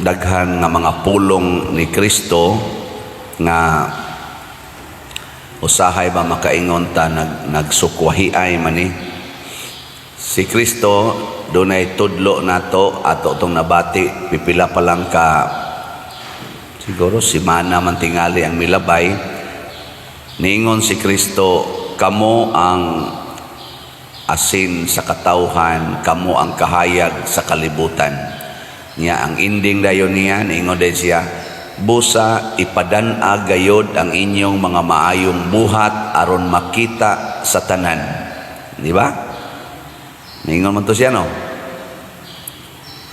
Daghan nga mga pulong ni Kristo nga usahay ba makaingon ta nagsukwahiay man ni si Kristo. Dunay tudlo nato ato tong nabati pipila pa lang ka siguro simana man tingali ang milabay. Niingon si Kristo, "Kamo ang asin sa katawhan, kamo ang kahayag sa kalibutan." Niya ang ending dayon niya, niingon din siya, "Busa ipadan-a gayod ang inyong mga maayong buhat aron makita sa tanan." Di ba? Niingon man to siya, no?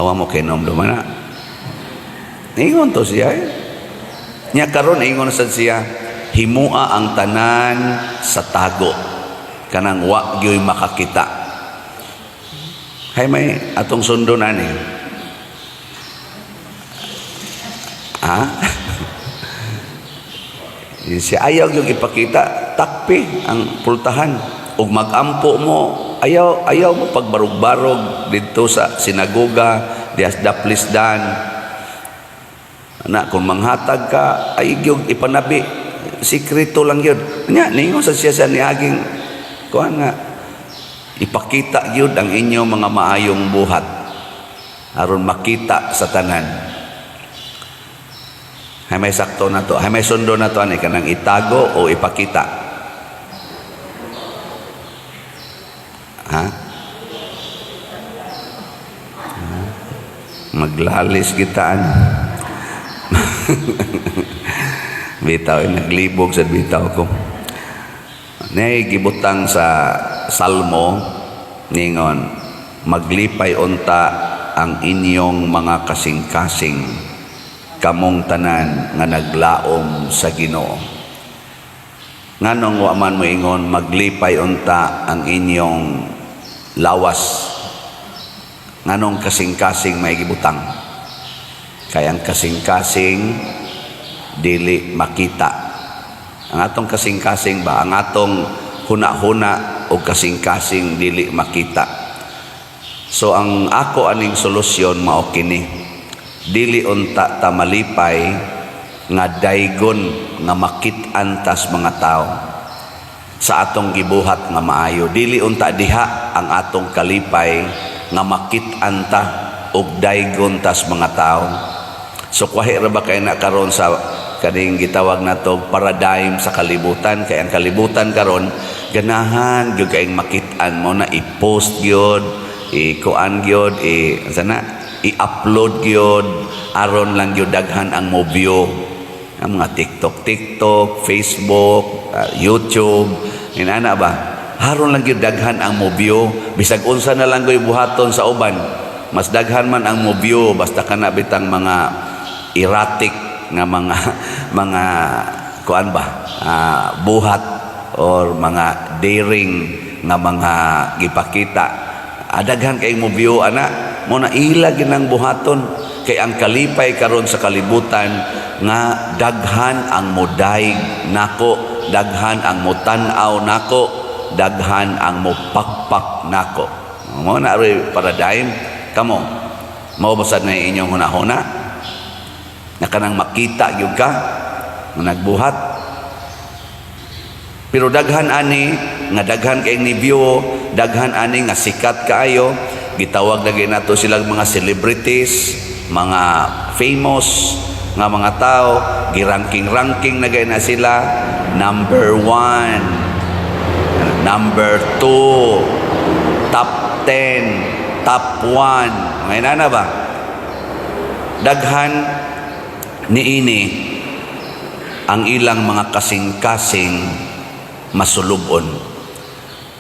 Awa mo kinom na. Niingon to siya eh. Nya karon ingon sad siya, "Himua ang tanan sa tago, kanang wa gyoy makakita." Hay may atong sundon ani. Ha? Siya ayaw yung ipakita, takpi ang pultahan. Ug magampo mo, ayaw ayaw mo pagbarog-barog dito sa sinagoga, dias daplisdan. Na kung manghatag ka, ay gyud ipanabi, sikreto lang yun. Nya, ningon sa siya sa niaging kuan nga ipakita gyud ang inyong mga maayong buhat aron makita sa tanan. Hay may sakto na to. Hay may sundo na to ani, kanang itago o ipakita. Ha? Maglalis kita ano. Bitaw, eh, naglibog sa bitaw ko. Nay gibutang sa Salmo, ningon, "Maglipay unta ang inyong mga kasing-kasing, kamong tanan nga naglaom sa Ginoo." Nganong wa man moingon, "Maglipay unta ang inyong lawas"? Nganong kasing-kasing may gibutang? Kay ang kasing-kasing dili makita. Ang atong kasing-kasing ba, ang atong huna-huna o kasing-kasing dili makita. So ang ako aning solusyon mao kini. Dili unta ta malipay nga daygon nga makit-an tas mga tao sa atong gibuhat nga maayo. Dili unta diha ang atong kalipay nga makit-an ta og daygon tas mga tao. So kwahi ra ba kay na karon sa kaning gitawag nato paradigm sa kalibutan, kay ang kalibutan karon ganahan gyud kayong makit-an mo na i-post gyud, i-kuan gyud, i sana i-upload gyud aron lang gyud daghan ang mo view. Ang mga TikTok, TikTok, Facebook, YouTube, inana ba? Aron lang gyud daghan ang mo view, bisag unsa na lang gyud buhaton sa uban. Mas daghan man ang mo view basta kana bitang mga erratic nga mga mga kuan ba, buhat or mga daring nga mga gipakita. Daghan kay mo view ana mo na ila ginang buhaton, kay ang kalipay karon sa kalibutan nga daghan ang modayeg nako, daghan ang motan-aw nako, daghan ang mopakpak nako. Mo na roy paradigm. Kamo, mao ba sad na inyong hunahuna na kanang makita gyud ka nga nagbuhat? Pero daghan ani nga daghan kay ni view, daghan ani nga sikat kaayo, gitawag lagi nato silang mga celebrities, mga famous nga mga tao, giranking-ranking na gay na sila, number 1, number 2, top 10, top 1. May nana ba? Daghan niini ang ilang mga kasing-kasing masulubon.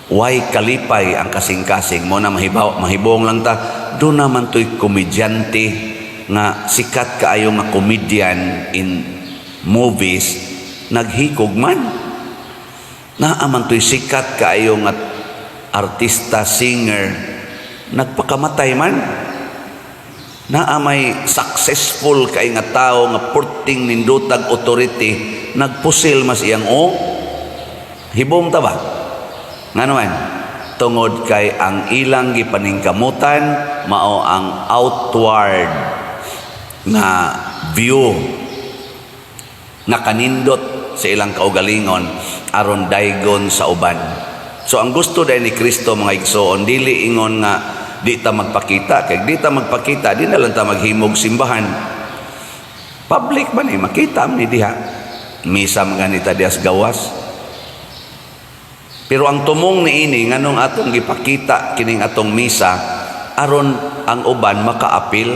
Why kalipay ang kasing-kasing mo na mahibaw, mahibong lang ta do naman to'y komedyante nga sikat kaayo nga comedian in movies, naghikog man. Naa man to'y sikat kaayo nga artista, singer, nagpakamatay man. Naa may successful kay nga tao nga porting nindutag authority, nagpusil mas iyang o hibong ta ba? Ngano man? Tungod kay ang ilang gipaningkamutan mao ang outward. nga view nga kanindot sa ilang kaugalingon aron daygon sa uban. So ang gusto dahil ni Kristo, mga igsoon, dili ingon nga di ta magpakita, kay di ta magpakita, di na lang ta maghimog simbahan. Public man eh, makita man ni diha. Misa man ganita diha sa gawas. Pero ang tumong niini nganong atong gipakita kining atong misa, aron ang uban makaapil,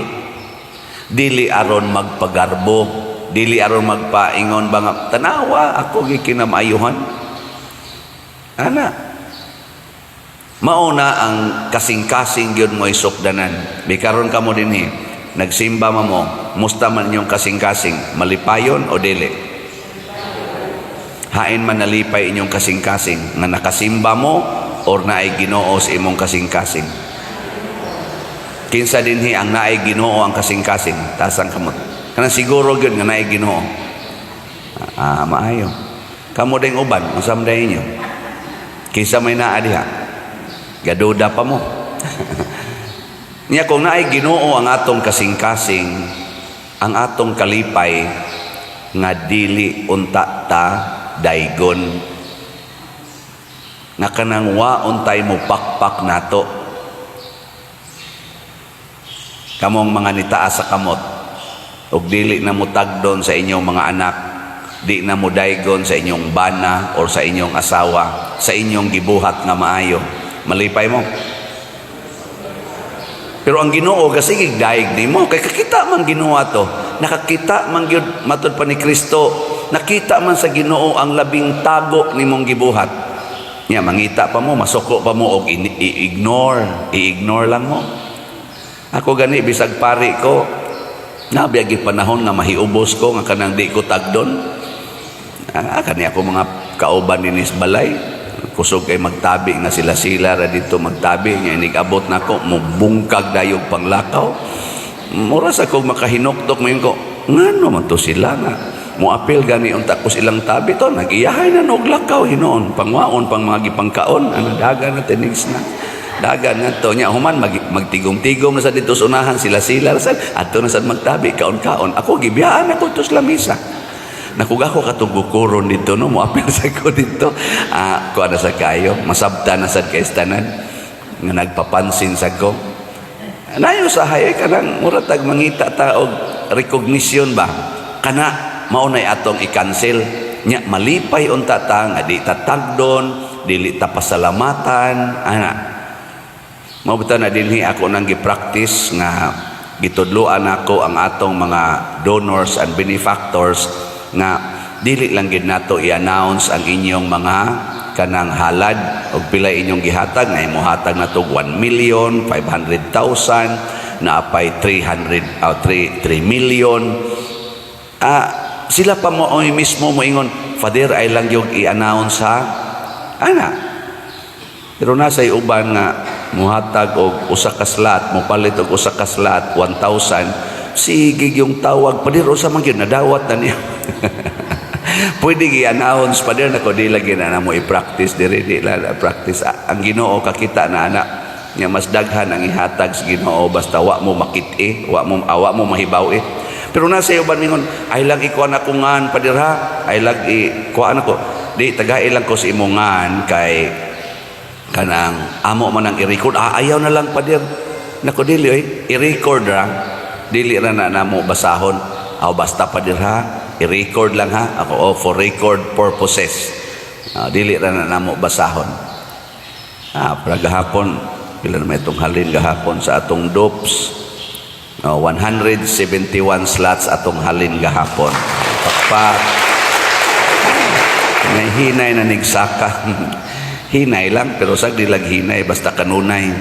dili aron magpagarbo, dili aron magpaingon ba nga tanawa ako gikinamaayuhan ana. Mauna ang kasing-kasing gyud mo isukdanan. Bikaron kamo dinhi, nagsimba ma mo, musta man inyong kasing-kasing, malipayon o dili? Hain man nalipay inyong kasing-kasing, nga nakasimba mo or naay Ginoo sa imong kasing-kasing? Kinsa dinhi ang naay Ginoo ang kasing-kasing? Taas ang kamot. Kanang siguro gyud nga naay Ginoo. Ah, maayo. Kamo ding uban, unsa man inyo? Kinsa may naa diha? Gaduda pa mo. Nya kung naay Ginoo ang atong kasing-kasing, ang atong kalipay nga dili unta ta daygon, nga kanang wa untay mo pakpak nato. Kamong mga nitaas sa kamot ug dili na mo tagdon sa inyong mga anak, di na mo daygon sa inyong bana or sa inyong asawa sa inyong gibuhat nga maayo, malipay mo? Pero ang Ginoo gasigig daig nimo kay kakita man Ginoo ato. Nakakita man gyud, matud pa ni Kristo, nakita man sa Ginoo ang labing tago nimong gibuhat. Nya mangita pa mo, masuko pa mo og i-ignore, i-ignore lang mo. Ako gani, bisag pari ko, nabiyagi panahon nga mahiubos ko nga kanang di ko tagdon. Ah, kani ako mga kauban dinhi sa balay. Kusog kay magtabi nga sila-sila ra dito magtabi nga inig-abot nako mubungkag dayog panglakaw. Mura sa kog makahinuktok ngayon ko, ngano man to sila nga moapil gani unta ko silang tabi to, nagiyahay na og lakaw hinuon pangwaon pang mga gipangkaon ana, dagan na tinigs na dagan nga to. Nya human magtigom-tigom na sa dito sa unahan, sila-sila sa adto na sad magtabi, kaon-kaon. Ako gibiyaan ako to sa lamisa. Nakuga ko katong bukuron dito, no, moapil sa ko dito. Ah, kuha na sa kayo, masabta na sad kay tanan nga nagpapansin sa ko. Nayo sa hay kanang mura tag mangita ta og recognition ba. Kana mao nay atong i-cancel. Nya malipay unta ta nga di ta tagdon, dili ta pasalamatan ana. Mao bitaw na dinhi ako nang gi-practice nga gitudloan nako ang atong mga donors and benefactors nga dili lang gid nato i-announce ang inyong mga kanang halad og pila inyong gihatag. Nga mohatag na to 1 million 500,000, naapay 300, 3 3 million. Ah, sila pa mo oy mismo moingon, "Father, ay lang yung i-announce ha," ana. Pero nasa uban nga muhatag og usa ka slot, mopalit og usa ka slot 1,000, sige yung tawag, "Pader, usa man gyud nadawat na niya? Pwede gi-announce, Pader?" Nako, di lagi na mo i-practice diri, di la na practice. Ah, ang Ginoo kakita na ana. Nya mas daghan ang ihatag sa Ginoo basta wa mo makit-i, wa mo awa mo mahibaw eh. Pero nasa uban mingon, "Ay lang ikuan ako ngan, Pader, ha, ay lang ikuan ako." Di tagai lang ko sa imong ngan kay kanang amo man ang i-record. "Ah, ayaw na lang, Pader." Nako, dili oy, i-record ra, dili ra na namo basahon. "Aw, basta, Pader, ha, i-record lang ha." Ako, "Oh, for record purposes." Ah, dili ra na namo basahon. Ah, para gahapon, pila na may itong halin gahapon sa atong dopes? Oh, 171 slots atong halin gahapon. Pakpak. May hinay na nigsaka. Hinay lang, pero sa di lang hinay, basta kanunay.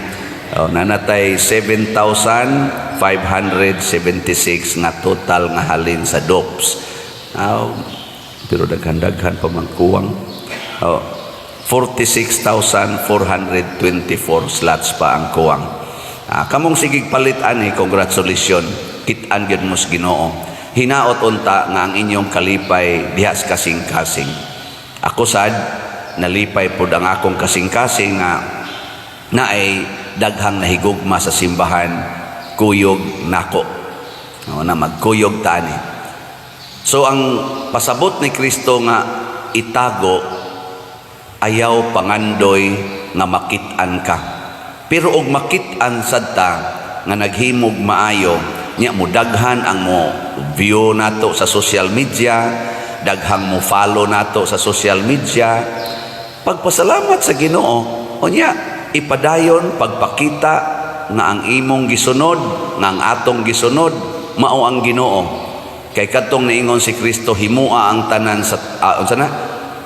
Oh, nanatay 7,576 nga total nga halin sa dopes. Oh, pero daghan-daghan pa man kuwang. Oh, 46,424 slots pa ang kuwang. Ah, kamong sigig palit ani, congratulations. Kit-an gyud mo sa Ginoo. Hinaot unta nga ang inyong kalipay diha sa kasing-kasing. Ako sad nalipay pod ang akong kasing-kasing nga naay daghang nahigugma sa simbahan kuyog nako. No, na magkuyog ta ni. So ang pasabot ni Kristo nga itago, ayaw pangandoy nga makit-an ka. Pero og makit-an sad ta nga naghimog maayo, nya mudaghan ang mo view nato sa social media, daghang mo follow nato sa social media, pagpasalamat sa Ginoo. Unya ipadayon pagpakita nga ang imong gisunod, nga ang atong gisunod mao ang Ginoo. Kay kadtong niingon si Kristo, himua ang tanan sa unsa na,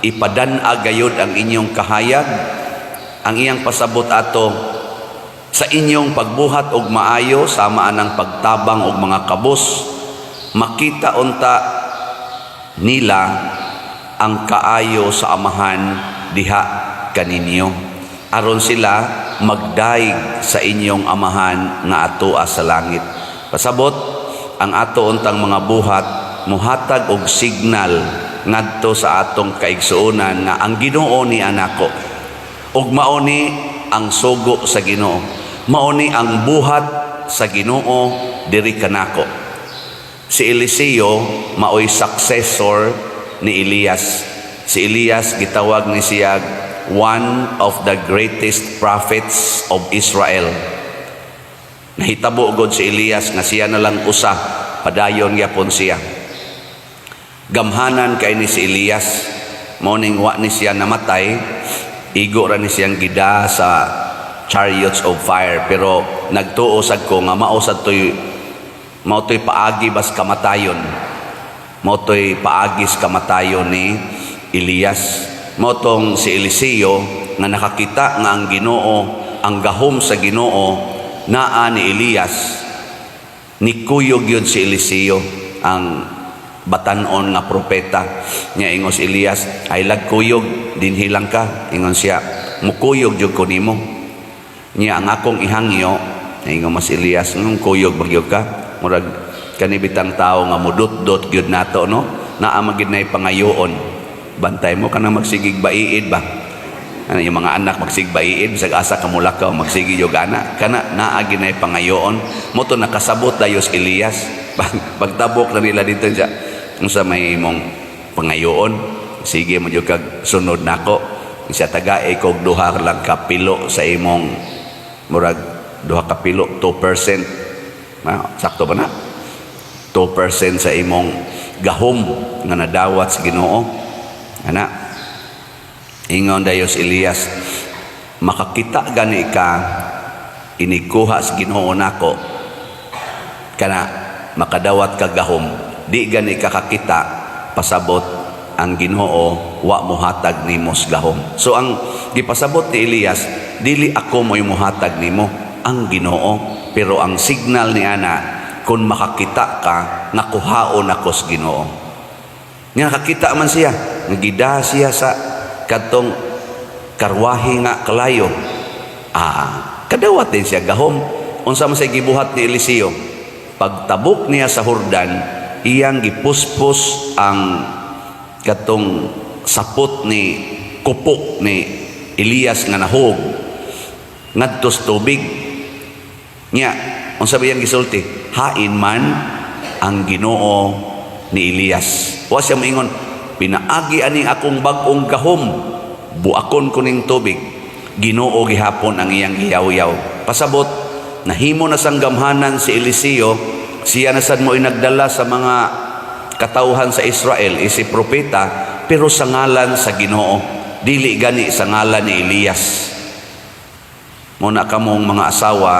ipadan-a gayud ang inyong kahayag. Ang iyang pasabot ato, sa inyong pagbuhat og maayo, sama anang pagtabang og mga kabus, makita unta nila ang kaayo sa Amahan diha kaninyo, aron sila magdaig sa inyong Amahan nga atoa sa langit. Pasabot, ang ato untang mga buhat muhatag og signal ngadto sa atong kaigsuonan nga ang Ginoo ni anako ug mao ni ang sugo sa Ginoo, mao ni ang buhat sa Ginoo diri kanako. Si Eliseo maoy successor ni Elias. Si Elias, gitawag ni siya one of the greatest prophets of Israel. Nahitabo god si Elias nga siya na lang usa, padayon gyapon siya. Gamhanan kay ni si Elias. Mao ning wa ni siya namatay, igo ra ni siyang gida sa chariots of fire, pero nagtuo sad ko nga mao toy paagi bas kamatayon. Mao toy paagis kamatayon ni Elias. Mao tong si Eliseo nga nakakita nga ang Ginoo, ang gahom sa Ginoo naa ni Elias, nikuyog yun si Eliseo, ang batanon nga propeta niya. Ingon si Elias, "Ay lagkuyog, dinhi lang ka." Ingon siya, "Mukuyog jud ko nimo. Niya ang akong ihangyo." Ingon mas Elias, "Nung kuyog magyud ka?" Murag kani bitang tao nga mudot-dot gyud nato, no, naa man gyud nay pangayoon. Bantay mo kanang magsigig baiid ba, ano, yung mga anak magsigig baiid, bisag asa ka mulakaw, magsige yung ana kana, naa gyud nay pangayoon mo to. Nakasabot dayos Elias. Pagtabok na nila dito siya, "Unsa may imong pangayoon? Sige mo jud kag sunod nako." Siya, "Tagae kog duha lang ka pilo sa imong," murag duha ka pilo, 2%. Ma, sakto ba na 2% sa imong gahom nga nadawat sa Ginoo, ana? Ingon dayos Elias, "Makakita gani ka inikuha sa Ginoo nako kana, makadawat ka gahom. Di gani ka kakita, pasabot ang Ginoo wa mohatag nimo sa gahom." So ang gipasabot ni Elias, dili ako mo'y mohatag nimo, ang Ginoo. Pero ang signal ni ana, kung makakita ka nga kuhaon ako sa Ginoo. Nga nakakita man siya, nagida siya sa kadtong karwahe nga kalayo. Ah, kadawat din siya gahom. Unsa man sa gibuhat ni Eliseo? Pagtabok niya sa Hordan, iyang gipuspos ang katong sapot ni kupo ni Elias nga nahog ngadto sa tubig. Nya, unsa ba iyang gisulti? "Hain man ang Ginoo ni Elias?" Wa siya moingon, "Pinaagi ani akong bag-ong gahom, buakon ko ning tubig." Ginoo gihapon ang iyang giyaw-yaw. Pasabot, nahimo na sang gamhanan si Eliseo, siya na sad mo inagdala sa mga katawhan sa Israel isi propeta, pero sa ngalan sa Ginoo, dili gani sa ngalan ni Elias. Muna kamong mga asawa,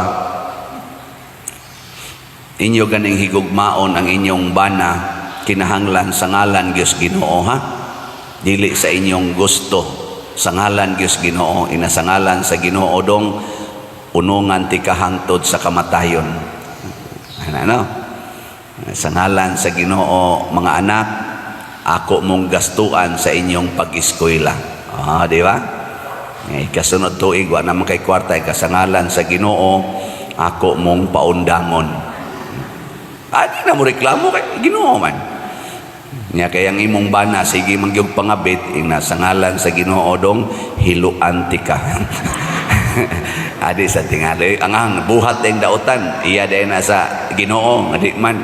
inyo ganing higugmaon ang inyong bana, kinahanglan sa ngalan Dios Ginoo, ha, dili sa inyong gusto, sa ngalan Dios Ginoo. Ina sa ngalan sa Ginoo dong, unungan ti kahangtod sa kamatayon. Ano, ano? Sa ngalan sa Ginoo, mga anak, ako mong gastuan sa inyong pag-eskwela. Ah, di ba? Eh, kasunod tuig, wa naman kay kwarta, sa ngalan sa Ginoo, ako mong paundangon. Ah, di na mo reklamo kay Ginoo man. Nya kay ang imong bana sige mangyug pangabit, ina sa ngalan sa Ginoo dong, hiluan ti ka. Adi sa tingali ang buhat ding dautan, iya day na sa Ginoo, adi man.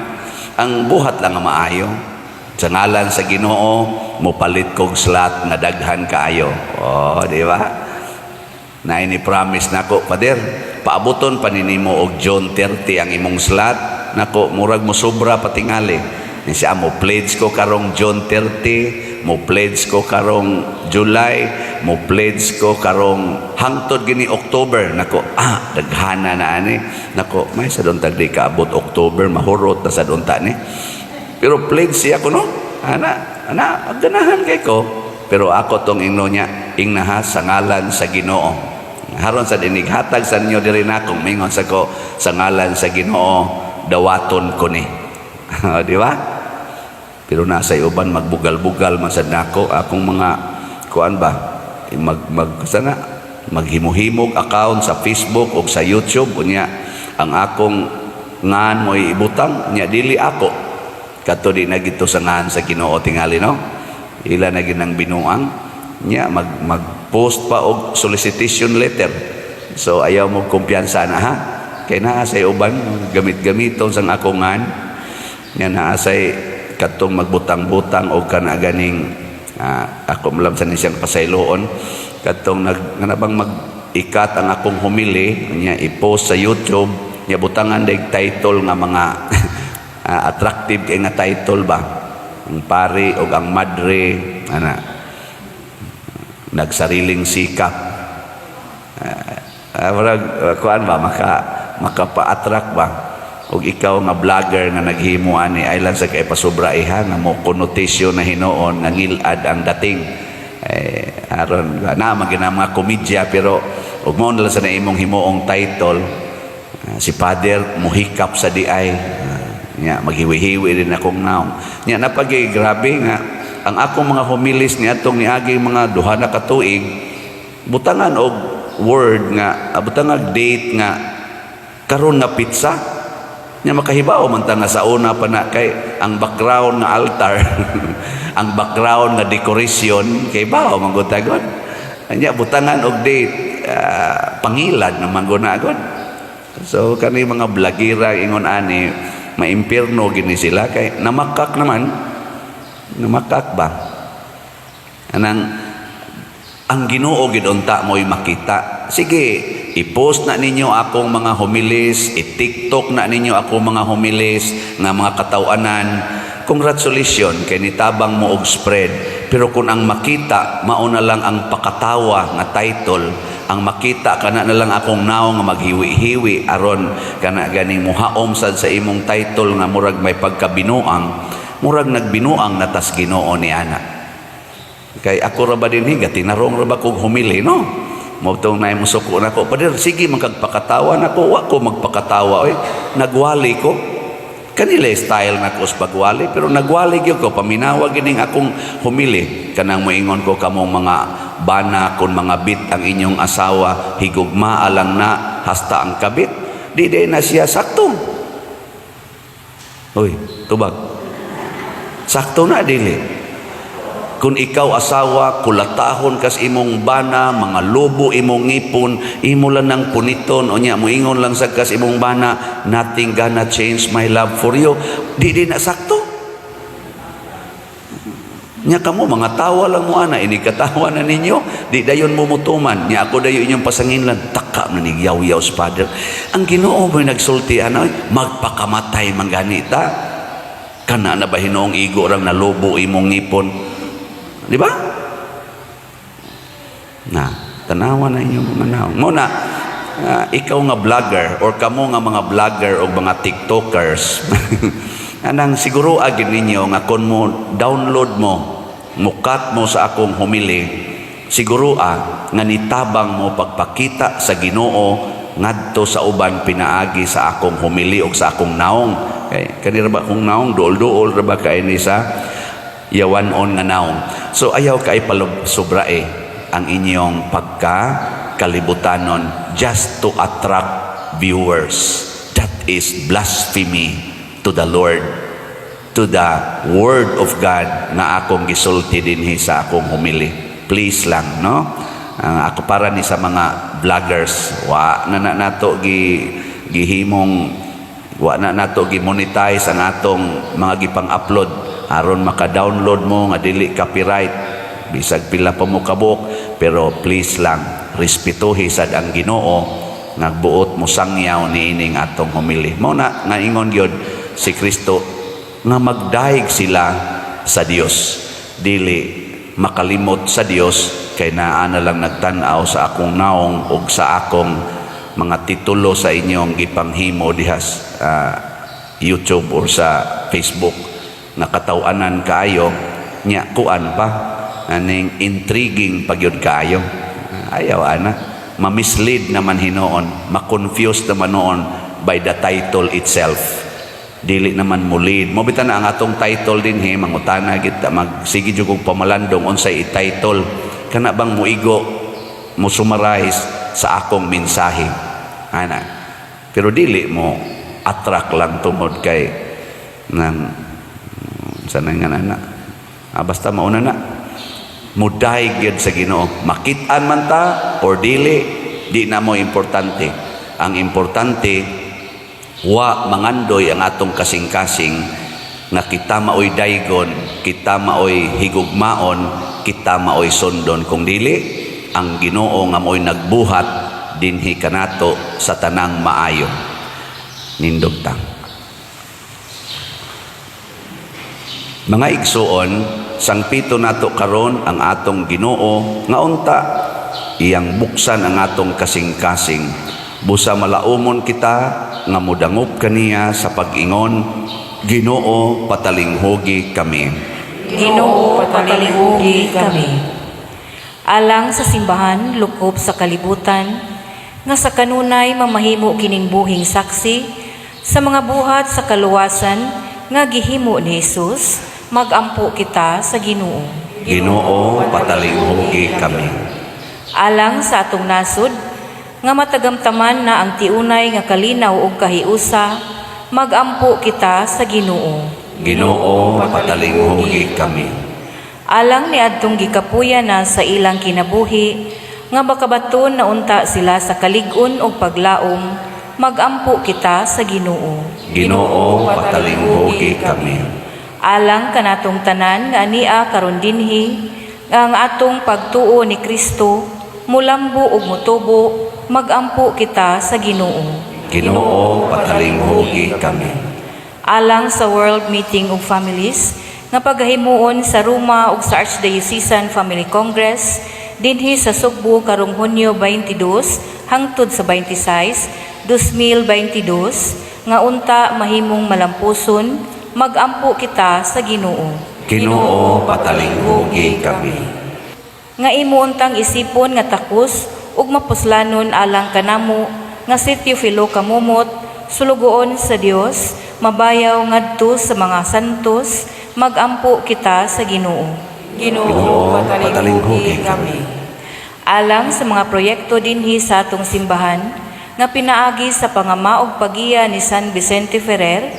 Ang buhat lang nga maayo. Sa ngalan sa Ginoo, mopalit kog slot nga daghan kaayo. Oh, di ba? Na ini promise nako, "Pader, paabuton pa nimo og June 30 ang imong slot nako, murag mo sobra patingali." Ni siya, mo pledge ko karong June 30, mo pledge ko karong July, mo pledge ko karong hangtod gini October nako, ah, daghana na ani nako. May sa unta di kaabot October, mahurot na sa unta ni. Pero pledge siya ko, no, ana ana ganahan kay ko. Pero ako tong ingno niya, ingnaha, sa ngalan sa Ginoo. Haron sa dinig hatag sa ninyo diri nakong mingon sa ko, sa ngalan sa Ginoo, dawaton ko ni. Di ba? Pero nasa uban magbugal-bugal man sad nako akong mga kuan ba, mag mag sana maghimuhimog account sa Facebook o sa YouTube, unya ang akong ngan mo ibutang nya dili ako kato, di na gito sa ngan sa Ginoo tingali, no? Ila na ginang binuang nya mag mag post pa og solicitation letter. So ayaw mo kumpiyansa na ha, kay naa sa uban gamit-gamiton sang akong ngan nya, naa say katong magbutang-butang og kana ganing ako malam sa ni siyang pasayloon, katong nag nga bang mag ikat ang akong homily nya i-post sa YouTube nya, butangan dag title nga mga attractive kay nga title ba, ang pari og ang madre ana nagsariling sikap, murag kuan ba, makapa-attract ba. Og ikaw nga vlogger nga naghimo ani, ay lang sa kay pasubra iha nga mo connotation na hinuon nga ngilad ang dating eh, aron na magina mga komedya. Pero ug mo na lang sa imong himuong title, si Father muhikap sa diay, nya maghiwi-hiwi din akong naong nya napagi. Grabe nga ang akong mga homilies ni atong niagi mga 2 na ka tuig, butangan og word nga butangan date nga karon nga petsa nya, makahibaw man ta nga sa una pa na, kay ang background nga altar, ang background nga decoration, kay bao man gud tagod nya, butangan og date, pangilad naman gud na gud. So kani mga blogera ingon ani, maimpirno gini sila kay namakak naman, namakak ba. Anang ang Ginoo gid unta mo'y makita. Sige, i-post na ninyo akong mga homilies, i-TikTok na ninyo akong mga homilies nga mga katawanan. Congratulations kay nitabang mo og spread. Pero kung ang makita mao na lang ang pakatawa nga title, ang makita kana na lang akong naong nga maghiwi-hiwi aron kana ganing muhaom sad sa imong title nga murag may pagkabinuang, murag nagbinuang na tas Ginoo ni ana. Kay ako ra ba dinhi, tinarong ra ba kog homily, no? Mo tong naay musuko nako, "Pader, sige man kag pakatawa nako." Wa ko magpakatawa oy. Nagwali ko. Kanila style nako sa pagwali, pero nagwali gyud ko, paminawa gining akong homily. Kanang moingon ko, kamong mga bana, kung mga bit ang inyong asawa, higugmaa lang na hasta ang kabit. Di di na siya sakto. Uy, tubag. Sakto na dili? Kung ikaw asawa, kulatahon kas imong bana, mga lobo imong ngipon, imo lang nang puniton, o nya moingon lang sa kas imong bana, "Nothing gonna change my love for you." Di di na sakto. Nya kamo mga tawa lang mo ana, ini katawa na ninyo, di dayon mo mutuman. Nya ako dayon inyong pasanginlan, taka na ni yaw-yaw sa Father. Ang Ginoo mo'y nagsulti ana, magpakamatay man ganita. Kana na ba hinuong igo rang nalobo imong ngipon? Di ba? Na, tanawa na inyong mga naong. Mo na, ikaw nga vlogger or kamo nga mga vlogger o mga TikTokers, anang siguro agin ninyo nga kung mo download mo, mukat mo sa akong homily, siguro nga nitabang mo pagpakita sa Ginoo ngadto sa uban pinaagi sa akong homily o sa akong naong. Kay kanira ba akong naong duol-duol ra ba kay ni sa yawan-on nga naong. So ayaw kay sobra eh ang inyong pagka kalibutanon just to attract viewers. That is blasphemy to the Lord, to the Word of God nga akong gisulti dinhi sa akong homily. Please lang, no? Ang ako para ni sa mga vloggers, wa na na nato gi gihimong Wa na nato gi-monetize ang atong mga gipang-upload aron maka-download mo nga dili copyright bisag pila pa mo kabuok, pero please lang, respetuhi sad ang Ginoo nga buot mo sangyaw niining atong homily. Mao na nga ingon gyud si Kristo nga magdayeg sila sa Dios, dili makalimot sa Dios kay naa na lang nagtan-aw sa akong naong ug sa akong mga titulo sa inyong gipanghimo diha sa YouTube or sa Facebook nga kataw-anan kaayo nya, kuan pa aning intriguing pagyud kaayo. Ayaw ana, ma-mislead naman hinuon, ma-confuse naman noon by the title itself. Dili naman mo lead mo bitan na ang atong title dinhi. Mangutana gid ta, magsige jud og pamalandong unsay i-title kana bang muigo mo summarize sa akong mensahe ana, pero dili mo attract lang tungod kay nang sana nga na. Basta mauna na mudayeg gyud sa Ginoo, makit-an man ta or dili, di na mo importante. Ang importante, wa mangandoy ang atong kasing-kasing nga kita maoy daygon, kita maoy higugmaon, kita maoy sundon, kung dili ang Ginoo nga maoy nagbuhat dinhi kanato sa tanang maayo. Nindog ta. Mga igsuon, sangpito nato karon ang atong Ginoo nga unta iyang buksan ang atong kasing-kasing busa malaumon kita nga modangop kaniya sa pag-ingon, "Ginoo, patalinghugi kami." Ginoo, patalinghugi kami. Alang sa simbahan lukop sa kalibutan, nga sa kanunay mamahimo kining buhing saksi sa mga buhat sa kaluwasan nga gihimo ni Jesus, magampo kita sa Ginoo. Ginoo, patalinghugi kami. Alang sa atong nasod, nga matagamtaman na ang tiunay nga kalinaw ug kahiusa, magampo kita sa Ginoo. Ginoo, patalinghugi kami. Alang niadtong gikapuya na sa ilang kinabuhi, nga makabaton na unta sila sa kalig-on ug paglaom, magampo kita sa Ginoo. Ginoo, patalinghugi kami. Alang kanatong tanan nga ania karon dinhi, nga ang atong pagtuo ni Kristo mulambo ug mutubo, magampo kita sa Ginoo. Ginoo, patalinghugi kami. Alang sa World Meeting of Families nga pagahimuon sa Roma ug sa Archdiocesan Family Congress dinhi sa Sugbo karong Hunyo 22 hangtod sa 26, 2022, nga unta mahimong malampuson, magampo kita sa Ginoo. Ginoo, patalinghugi kami. Nga imo untang isipon nga takos ug mapuslanon alang kanamo nga si Teofilo Camomot, sulugoon sa Dios, mabayaw ngadto sa mga santos, magampo kita sa Ginoo. Ginoo, patalinghugi kami. Alang sa mga proyekto dinhi sa atong simbahan nga pinaagi sa pangama ug pagiya ni San Vicente Ferrer,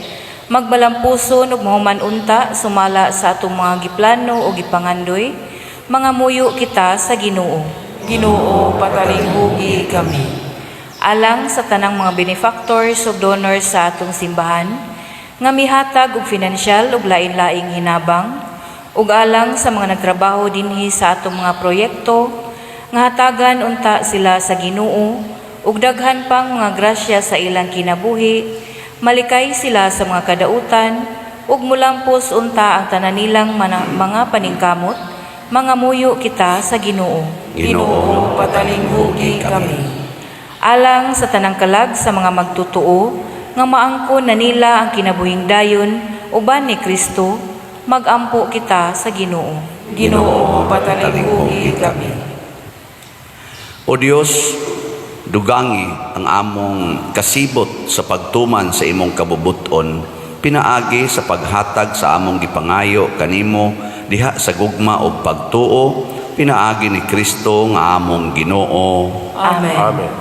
magbalampuson ug mahuman unta sumala sa atong mga giplano o gipangandoy, mangamuyo kita sa Ginoo. Ginoo, patalinghugi kami. Alang sa tanang mga benefactors ug donors sa atong simbahan nga mihatag og finansyal ug lain-laing hinabang, ug alang sa mga nagtrabaho dinhi sa atong mga proyekto, nga hatagan unta sila sa Ginoo ug daghan pang mga grasya sa ilang kinabuhi, malikay sila sa mga kadautan ug mulampos unta ang tanan nilang mga paningkamot, mangamuyo kita sa Ginoo. Ginoo, patalinghugi kami. Alang sa tanang kalag sa mga magtotoo nga maangkon na nila ang kinabuhing dayon uban ni Kristo, magampo kita sa Ginoo. Ginoo, patalinghugi kami. O Dios, dugangi ang among kasibot sa pagtuman sa imong kabubuton pinaagi sa paghatag sa among gipangayo kanimo diha sa gugma ug pagtuo, pinaagi ni Kristo nga among Ginoo. Amen. Amen.